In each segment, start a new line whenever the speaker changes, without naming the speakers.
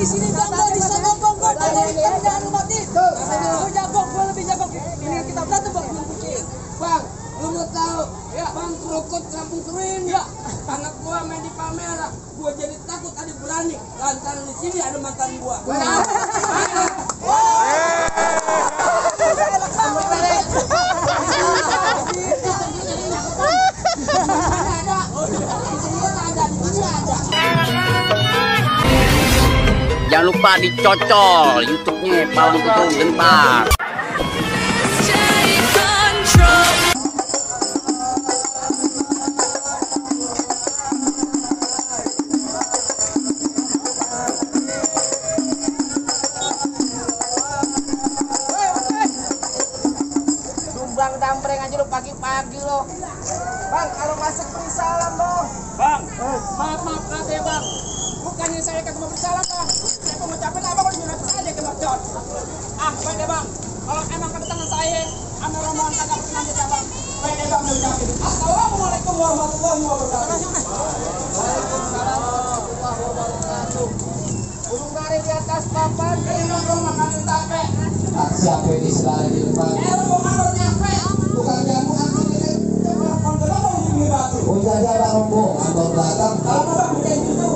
di sini bang, di sana bang, jangan mati. Gue jago, gue lebih jago. Ini kita berantem bang, belum kucing.
Bang, lu mau tahu? Ya, bang kerukut kampung kering ya. Anak gua main di Palmera, gua jadi takut ada berani. Lantaran di sini ada mantan gua.
Jangan lupa dicocol YouTube-nya Palang Pitung Gentar.
Dumbang dambreng aja lu pagi-pagi lo. Bang, kalau masuk beri salam dong.
Bang, maaf ya bang. Bukannya saya kagak mau bersalah bang. Saya mau ngucapin apa kalau nyuruh saja ke mercon. Baik deh bang. Kalau emang kedatangan saya, sama rombongan kagak berkenan ya bang. Baik deh bang, ngucapin. Assalamualaikum warahmatullahi wabarakatuh.
Waalaikumsalam warahmatullahi wabarakatuh. Burung dari di atas papan,
Dong makanin tape.
Siapa ini selalu di depan?
Rombongan baru nyampe.
Bukan jamu aku ini. Oh jadi ada rombongan baru datang.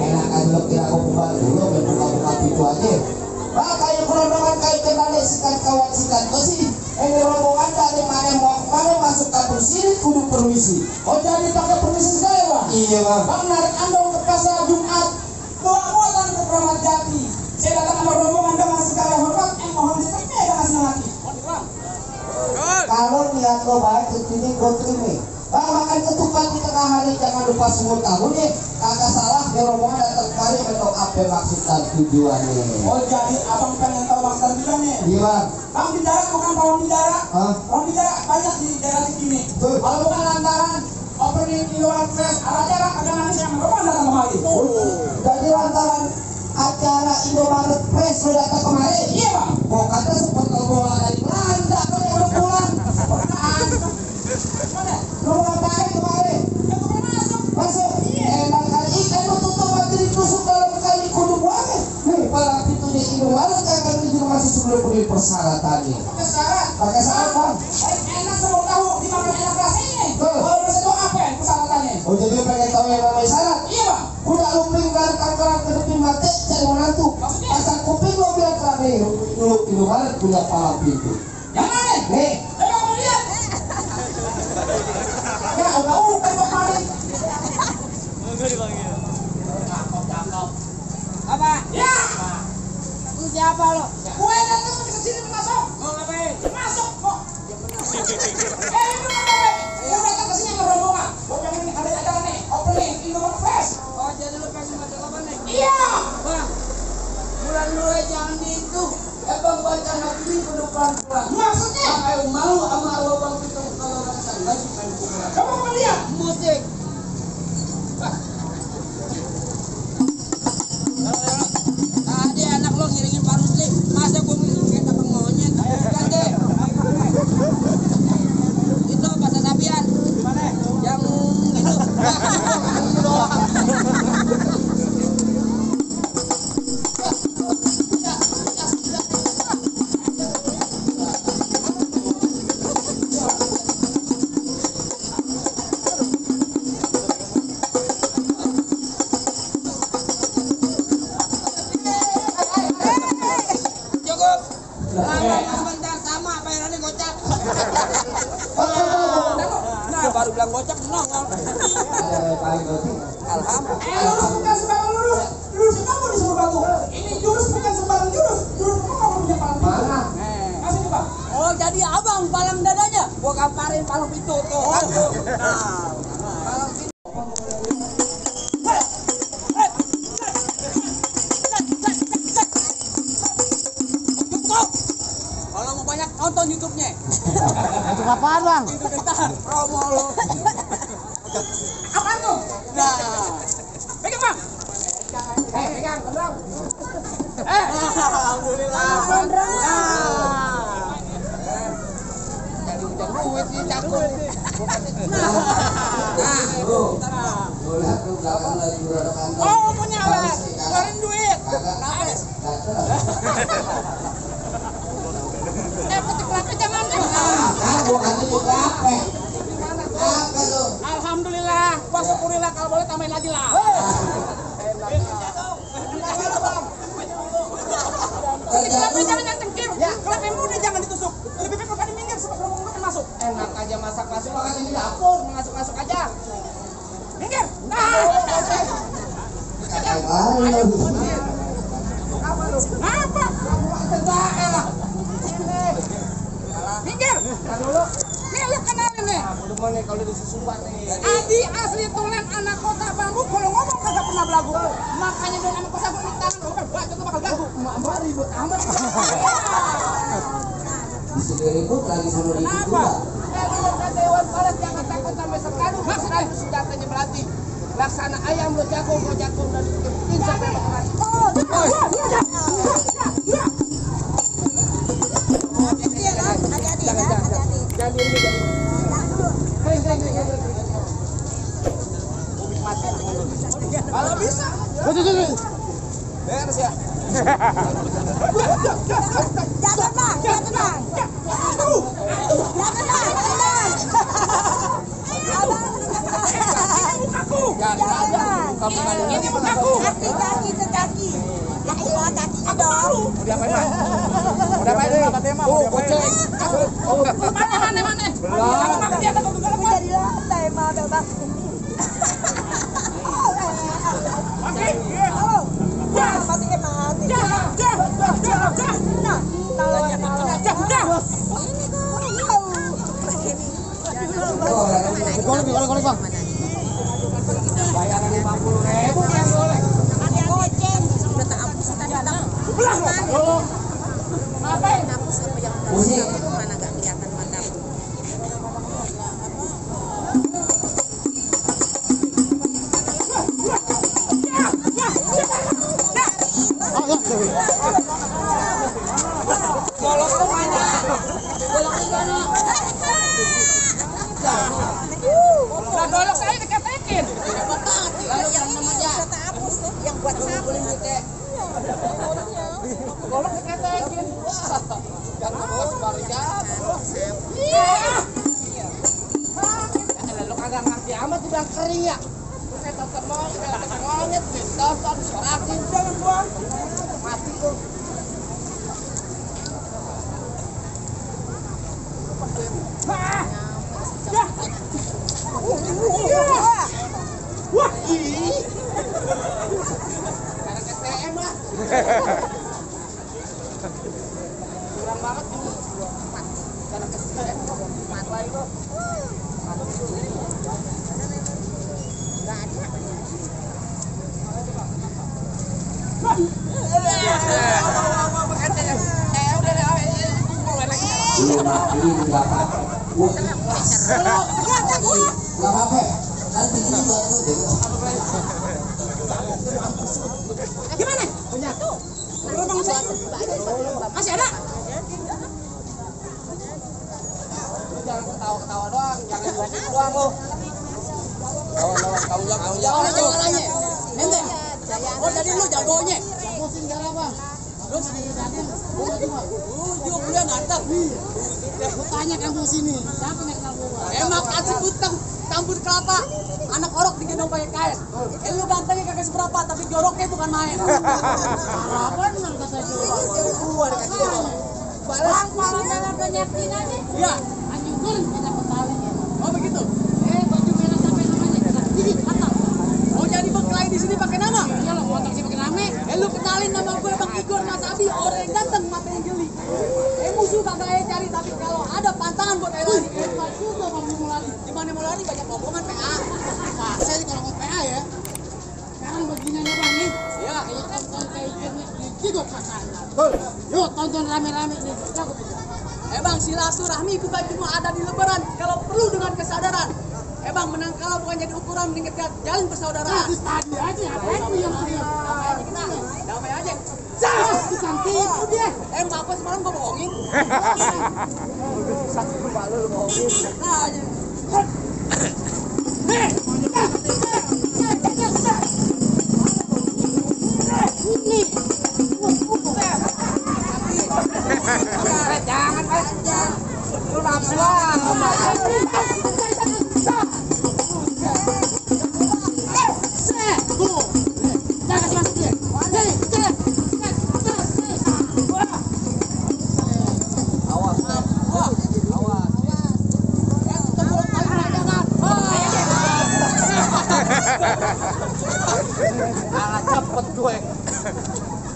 Enakan lo kira aku buka dulu, buka pintu aja. Pak kayak rombongan kayak kenal sikat kawan sikat besi. Ini rombongan dari mana mau kemana masuk kampung sini kudu permisi. Oh jadi pakai permisi saya bang? Iya bang.
Bang narik andong ke pasar Jumat. Bawa muatan ke Kramat Jati. Saya datang sama rombongan dengan segala hormat. Mohon disertai dengan senang hati.
Kalau niat lo baik ini gue terima. Bang makan ketupat di tengah hari jangan lupa semua tahun ya. Kagak salah ya rombongan datang kemari untuk apa maksud dan tujuannya.
Oh jadi abang pengen tahu maksud dan tujuannya?
Iya bang.
Bang di darat bukan bawang di darat.
Hah?
Bawang di darat banyak di daerah di sini.
Tuh.
Kalau bukan lantaran opening di luar fresh ada jarak ada manis yang rombongan datang kemari.
Jadi lantaran acara Indomaret Press lo datang kemari.
Iya bang.
Kok kata sempat rombongan dari Belanda kan yang udah pulang.
Mana?
Lo mau ngapain kemarin?
Bukan masuk.
Masuk. Enak kali ikan lo tutup mati ditusuk dalam kali kudu buangnya. Nih palang pintunya Indomaret akan dikonfirmasi sebelum beri persyaratannya.
Pakai syarat.
Pakai syarat bang.
Enak semua tahu dimakan enak rasanya.
Tuh.
Kalau udah itu apa persyaratannya?
Oh jadi pengen tahu yang namanya syarat?
Iya bang.
Kuda lumping dari kantoran ke depan mati cari menantu.
Maksudnya?
Pasang kuping lo biar terane. Lu Indomaret punya palang pintu.
Yang mana?
Nih.
Coba kamu lihat. Ya udah kan kemarin.
apa?
Ya.
Lu siapa lo?
Gue datang ke sini masuk.
Mau ngapain?
Masuk kok. Ini ngapain? Gue datang ke sini sama rombongan. Gue yang ini ada acara nih, opening Indomaret Fest.
Oh jadi lu pengen masuk apa nih?
Iya.
Bang, bulan dulu jangan itu. Bang baca hati kudu pelan-pelan.
Maksudnya?
Ayo malu sama lo bang Pitung kalau rasa lagi main pukulan.
Kamu mau lihat?
Musik. Tadi anak lo ngiringin Pak Rusli, masa gue ngiringin kapeng monyet? Bukan deh. Itu bahasa Sabian.
Gimana?
Yang gitu. Doang. Cukup. Sebentar sama bayarannya gocap. Nah, baru bilang gocap nongol. Alhamdulillah.
Lurus bukan sembarang lurus. Lurus kamu disuruh batu. Ini jurus bukan sembarang jurus. Jurus kamu punya palang pintu.
Mana?
Masih nih bang.
Oh, jadi abang palang dadanya. Gua kamparin palang pintu tuh. Nah, palang pintu. Kalau mau banyak nonton YouTube-nya.
Itu apaan bang?
Itu bentar promo lo.
Apaan tuh?
Nah,
Pegang bang. Pegang, kendang.
alhamdulillah. Nah. Jadi udah duit nih cakul.
Boleh aku belakang lagi berada kantor.
Oh punya lah. Keluarin duit.
Kagak.
aja masak masuk kan di dapur, masuk aja. Minggir. Nah. Apa lu? Apa? Lah. Minggir. Dulu. Nih lu kenalin nih. Udah nih kalau disusumbat nih. Adi asli Tulen anak kota Bambu, kalau ngomong kagak pernah belagu. Makanya dia anak kota Bambu tangan lu kan bacot tuh bakal gagu. Mbak ribut amat.
Bisa ribut lagi sama ribut
Kenapa?
juga.
Dewan Barat jangan takut sampai sekarang. Maksudnya senjatanya berarti. Laksana ayam lo jago dan bikin sampai makan. Jangan diri jadi. Kalau bisa. Beres ya.
Jangan bang.
Ini mukaku.
Kaki. Ya iya kakinya dong.
Udah apa ya? Udah apa ya? Tema. Mana?
Tapi jadi lantai mah bang. Mati mati.
Golek bang. Bayaran 50.000 yang golek.
Ada goceng. Udah tak hapus tadi dah.
Ngapain?
Hapus apa yang
Musik.
mana enggak kelihatan mantap.
Golok tuh banyak. Lah golok saya diketekin.
Yang namanya tak hapus tuh yang buat sapu.
Golok diketekin. Jangan bawa sembarang jatuh. Lu kagak ngerti amat udah kering ya. Kayak tetep monyet, tonton sorakin jangan buang. Mati tuh. Wah, ih. Karena STM lah. Kurang banget ini. Karena STM mat lagi kok.
Enggak ada.
Ini berapa? Gak apa-apa. Nanti ini buat lu deh.
Gimana? Punya tuh. Masih ada? Lu jangan ketawa-ketawa doang, jangan banyak doang lu. Tahu jawabannya. Ente. Oh jadi lu jagonya. Jagosin gara bang. Terus lu kuliah ngantar. Lu tanya kampung sini, siapa yang kenal gua? Emang kasih utang campur kelapa, anak orok digendong pakai kain. Lu gantengnya kagak seberapa, tapi joroknya bukan main. Apaan yang kata gua dikasih jorok? Balas
Malah banyakin aja.
iya, anjing goreng banyak petali. Oh begitu. Baju merah sampai namanya. Gigi, kata. Oh jadi berkelahi di sini pakai nama? Iya lo, motor sih pakai nama. Lu kenalin nama gue Bang Igor Mas Abi, orang yang ganteng, mata yang jeli. Musuh kagak cari, tapi kalau ada pantangan buat lari. Juga Bang Muladi. Di mana Muladi banyak omongan PA. Masa sih kalau PA ya? Sekarang begini aja Bang nih. Iya. Kayak tonton kayak gini, Igor pasangan. Yuk tonton rame-rame nih. Bang, silaturahmi bukan cuma ada di lebaran, kalau perlu dengan kesadaran. Bang, menang kalah bukan jadi ukuran meningkatkan jalin persaudaraan. Tadi aja, apa itu yang damai aja kita, damai aja. Bukan tipu dia. Apa semalam gua bohongin? Satu balu lu bohongin. Jangan aja. Lu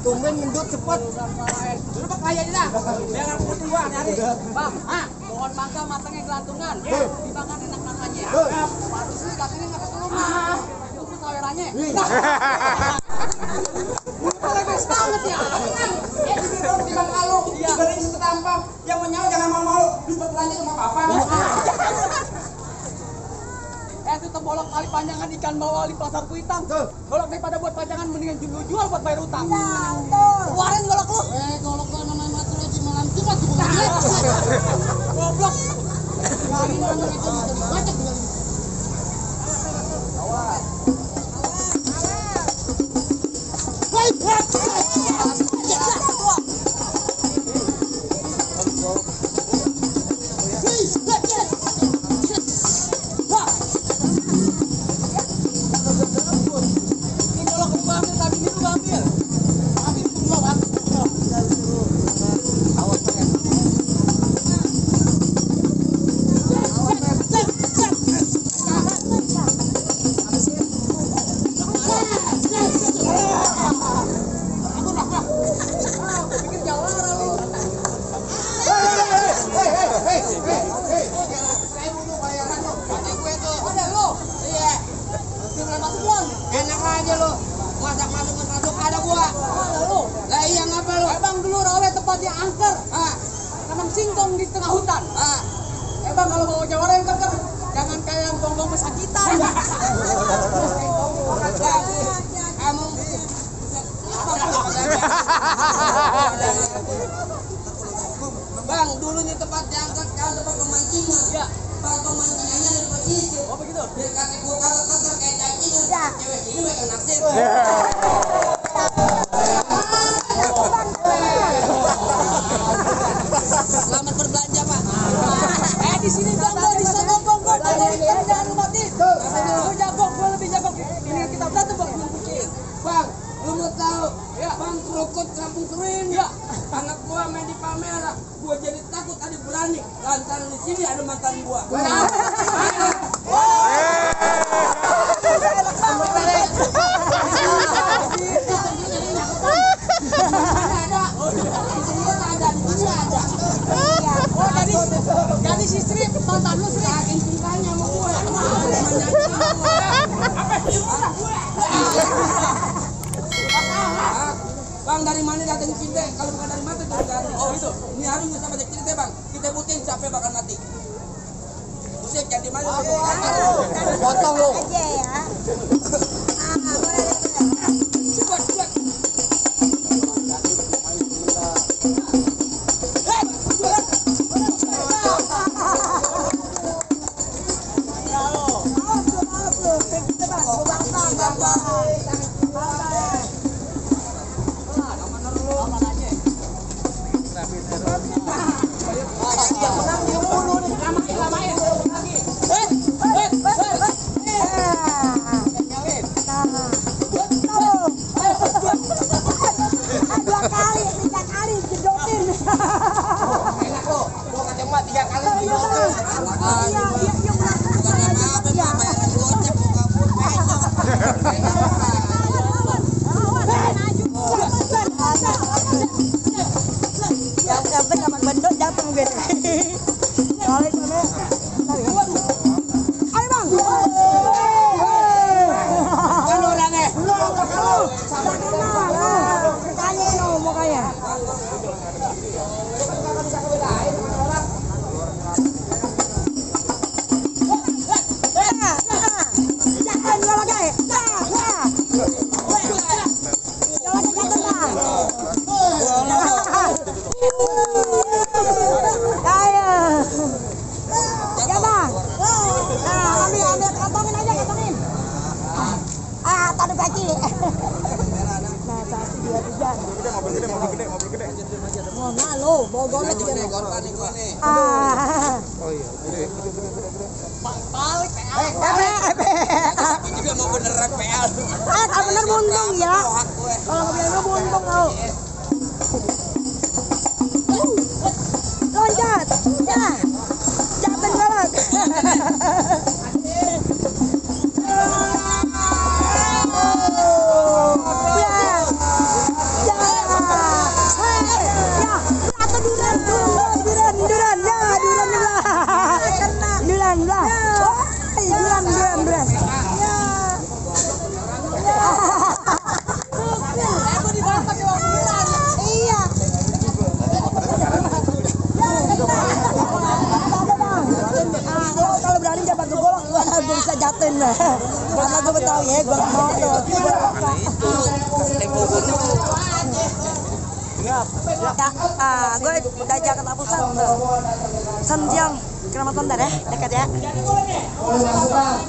Tumben gendut cepet.
Dulu pak kaya dah. Jangan pusing gua nyari.
Bang, pohon mangga matangnya gelantungan. Dimakan enak makannya. Baru sih katanya nggak keturunan. Itu sawerannya.
Lemes banget ya. Di Bang Alu, beri setampang. Yang mau nyawa jangan mau-mau. Bisa belanja sama papa.
Itu tembolok kali panjangan ikan bawal di pasar Kuitang. Golok daripada buat panjangan mendingan jual buat bayar utang. Keluarin golok lu. Golok gua namanya mati di malam Jumat tuh. Goblok. Kali mana itu banyak juga. Enak aja lo, masuk ada gua. Lah iya ngapa lo? Bang dulu rawe tempatnya angker. Nanam singkong di tengah hutan. Bang kalau mau jawara yang keker, jangan kayak yang gonggong pesakitan. Kamu Bang, dulu nih tempat diangkat kan tempat pemancingan. Iya. Tempat pemancingannya di tempat itu. Oh begitu. Biar kakek gua kagak kayak cacing. Cewek ini mereka naksir. Selamat berbelanja, Pak. Di sini Bang, di sana Bang, jangan mati. Gua jago, gua lebih jago. Ini kita berantem Bang, Bang, lu mau tahu? Bang Krukut Kampung Kering. Ya. Anak gua main di Palmera, gua jadi takut ada berani. Lantaran di sini ada mantan gua. Jadi si Strip mantan lu Strip. Saking cintanya sama gua. Bang, dari mana datang cinta? Kalau bukan dari mata itu ganti. Oh itu. Ini harus bisa banyak cerita Bang. Kita buktiin siapa bakal mati. Buset, jadi mana? Potong lu.
Aja ya.
Cepat, cepat.
Bener buntung ya. Kalau mobilnya buntung tau. Loncat. Ya. Jangan galak. Ya. Ya, gue udah Jakarta Pusat tuh. Senjang, Kecamatan Bandar ya, dekat ya.
Jadi boleh nih. Boleh masuk, Bang.